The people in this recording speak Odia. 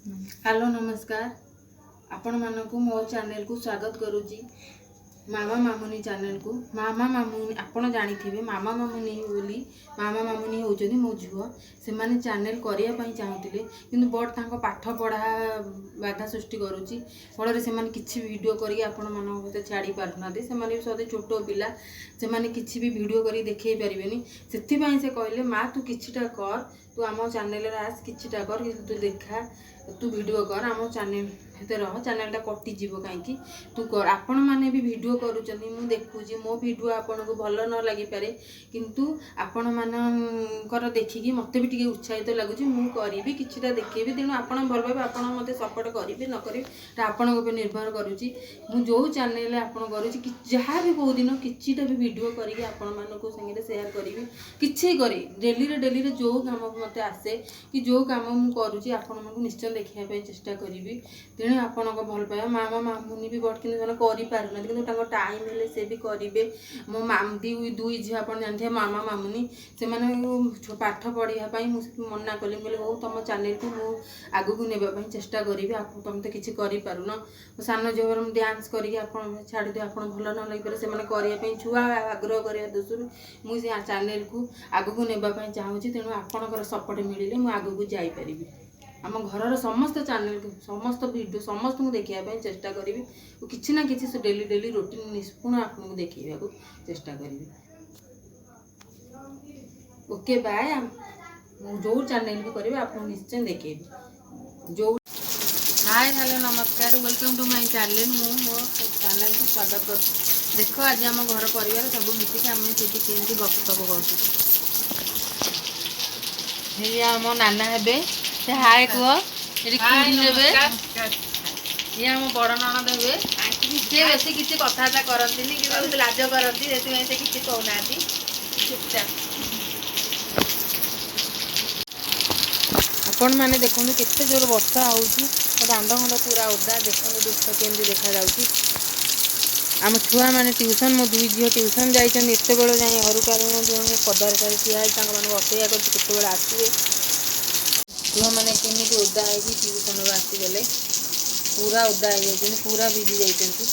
ହ୍ୟାଲୋ, ନମସ୍କାର। ଆପଣମାନଙ୍କୁ ମୋ ଚ୍ୟାନେଲକୁ ସ୍ୱାଗତ କରୁଛି, ମାମା ମାମୁନି ଚ୍ୟାନେଲକୁ। ମାମା ମାମୁନି, ଆପଣ ଜାଣିଥିବେ ମାମା ମାମୁନି ବୋଲି। ମାମା ମାମୁନି ହେଉଛନ୍ତି ମୋ ଝିଅ। ସେମାନେ ଚ୍ୟାନେଲ କରିବା ପାଇଁ ଚାହୁଁଥିଲେ, କିନ୍ତୁ ବଟ୍ ତାଙ୍କ ପାଠ ପଢ଼ା ବାଧା ସୃଷ୍ଟି କରୁଛି। ଫଳରେ ସେମାନେ କିଛି ଭିଡ଼ିଓ କରିକି ଆପଣମାନଙ୍କ ସହିତ ଛାଡ଼ି ପାରୁନାହାନ୍ତି। ସେମାନେ ବି ସତେ ଛୋଟ ପିଲା, ସେମାନେ କିଛି ବି ଭିଡ଼ିଓ କରିକି ଦେଖେଇ ପାରିବେନି। ସେଥିପାଇଁ ସେ କହିଲେ, "ମା, ତୁ କିଛିଟା କର, ତୁ ଆମ ଚ୍ୟାନେଲରେ ଆସ, କିଛିଟା କର, କିନ୍ତୁ ତୁ ଦେଖା, ତୁ ଭିଡ଼ିଓ କର, ଆମ ଚ୍ୟାନେଲ ଭିତରେ ରହ, ଚ୍ୟାନେଲଟା କଟିଯିବ କାହିଁକି, ତୁ କର।" ଆପଣମାନେ ବି ଭିଡ଼ିଓ କରୁଛନ୍ତି, ମୁଁ ଦେଖୁଛି। ମୋ ଭିଡ଼ିଓ ଆପଣଙ୍କୁ ଭଲ ନ ଲାଗିପାରେ, କିନ୍ତୁ ଆପଣମାନଙ୍କର ଦେଖିକି ମୋତେ ବି ଟିକେ ଉତ୍ସାହିତ ଲାଗୁଛି। ମୁଁ କରିବି, କିଛିଟା ଦେଖେଇବି। ତେଣୁ ଆପଣ ଭଲ ପାଇବେ, ଆପଣ ମୋତେ ସପୋର୍ଟ କରିବେ ନ କରିବେ, ଏଟା ଆପଣଙ୍କ ଉପରେ ନିର୍ଭର କରୁଛି। ମୁଁ ଯେଉଁ ଚ୍ୟାନେଲରେ ଆପଣ କରୁଛି କି ଯାହା ବି, କେଉଁ ଦିନ କିଛିଟା ବି ଭିଡ଼ିଓ କରିକି ଆପଣମାନଙ୍କ ସାଙ୍ଗରେ ସେୟାର କରିବି। କିଛି କରି ଡେଲିରେ ଡେଲିରେ ଯେଉଁ କାମ ମୋତେ ଆସେ କି ଯେଉଁ କାମ ମୁଁ କରୁଛି, ଆପଣମାନଙ୍କୁ ନିଶ୍ଚୟ ଦେଖିବା ପାଇଁ ଚେଷ୍ଟା କରିବି। ତେଣୁ ଆପଣଙ୍କ ଭଲ ପାଇବା। ମାମା ମାମୁନି ବି ବଟ୍ କିନ୍ତୁ ସେମାନେ କରିପାରୁନାହାନ୍ତି, କିନ୍ତୁ ତାଙ୍କ ଟାଇମ୍ ହେଲେ ସେ ବି କରିବେ। ମୋ ଦୁଇ ଦୁଇ ଝିଅ, ଆପଣ ଜାଣିଥିବେ ମାମା ମାମୁନି, ସେମାନେ ପାଠ ପଢ଼ିବା ପାଇଁ ମୁଁ ମନା କଲି। ମୁଁ କହିଲି, "ହଉ, ତୁମ ଚ୍ୟାନେଲକୁ ମୁଁ ଆଗକୁ ନେବା ପାଇଁ ଚେଷ୍ଟା କରିବି। ଆପଣ ତୁମେ ତ କିଛି କରିପାରୁନ।" ମୋ ସାନ ଝିଅର ମୁଁ ଡ୍ୟାନ୍ସ କରିକି ଆପଣ ଛାଡ଼ିଦିଅ, ଆପଣ ଭଲ ନ ଲାଗିପାରେ। ସେମାନେ କରିବା ପାଇଁ ଛୁଆ ଆଗ୍ରହ କରିବା ଦୋଷରୁ ମୁଁ ସେ ଚ୍ୟାନେଲକୁ ଆଗକୁ ନେବା ପାଇଁ ଚାହୁଁଛି। ତେଣୁ ଆପଣଙ୍କର ସପୋର୍ଟ ମିଳିଲେ ମୁଁ ଆଗକୁ ଯାଇପାରିବି। ଆମ ଘରର ସମସ୍ତ ଚ୍ୟାନେଲକୁ, ସମସ୍ତ ଭିଡ଼ିଓ ସମସ୍ତଙ୍କୁ ଦେଖିବା ପାଇଁ ଚେଷ୍ଟା କରିବି ଓ କିଛି ନା କିଛି ସେ ଡେଲି ଡେଲି ରୁଟିନ୍ ନିପୁଣ ଆପଣଙ୍କୁ ଦେଖେଇବାକୁ ଚେଷ୍ଟା କରିବି। Okay, bye. ମୁଁ ଯେଉଁ ଚ୍ୟାନେଲ ବି କରିବି, ଆପଣଙ୍କୁ ନିଶ୍ଚୟ ଦେଖେଇବି। ଯେଉଁ ହାଏ, ହ୍ୟାଲୋ, ନମସ୍କାର, welcome to my channel. ମୁଁ ମୋ ଚ୍ୟାନେଲକୁ ସ୍ୱାଗତ କରୁଛି। ଦେଖ, ଆଜି ଆମ ଘର ପରିବାର ସବୁ ମିଶିକି ଆମେ ସେଠି କେମିତି ଗପସପ କରୁଛୁ। ଏଇ ଆମ ନାନା ହେବେ, ସେ ହାଏ କୁହ। ଏଠି ଖୁଡ଼ି ହେବେ, ଇଏ ଆମ ବଡ଼ ନଣନ୍ଦ ହେବେ। ସିଏ ବେଶୀ କିଛି କଥାବାର୍ତ୍ତା କରନ୍ତିନି, କିନ୍ତୁ ବହୁତ ଲାଜ କରନ୍ତି, ସେଥିପାଇଁ ସେ କିଛି କହୁନାହାନ୍ତି, ଚୁପଚାପ। ଆପଣମାନେ ଦେଖନ୍ତୁ, କେତେ ଜୋର ବର୍ଷା ହେଉଛି। ଦାଣ୍ଡ ଖଣ୍ଡ ପୁରା ଓଦା। ଦେଖନ୍ତୁ, ଦୃଶ୍ୟ କେମିତି ଦେଖାଯାଉଛି। ଆମ ଛୁଆମାନେ ଟ୍ୟୁସନ୍, ମୋ ଦୁଇ ଝିଅ ଟ୍ୟୁସନ୍ ଯାଇଛନ୍ତି, ଏତେବେଳ ଯାଏଁ ଘରକୁ ଆସିନାହାନ୍ତି। ମୁଁ ପଦାରେ ଠାରେ ଠିଆ ହେଇ ତାଙ୍କମାନଙ୍କୁ ଅପେକ୍ଷା କରୁଛି, କେତେବେଳେ ଆସିବେ। ଛୁଆମାନେ କେମିତି ଓଦା ହେଇକି ଟ୍ୟୁସନ୍ରୁ ଆସିଗଲେ, ପୁରା ଓଦା ହେଇଯାଇଛନ୍ତି, ପୁରା ଭିଜି ଯାଇଛନ୍ତି।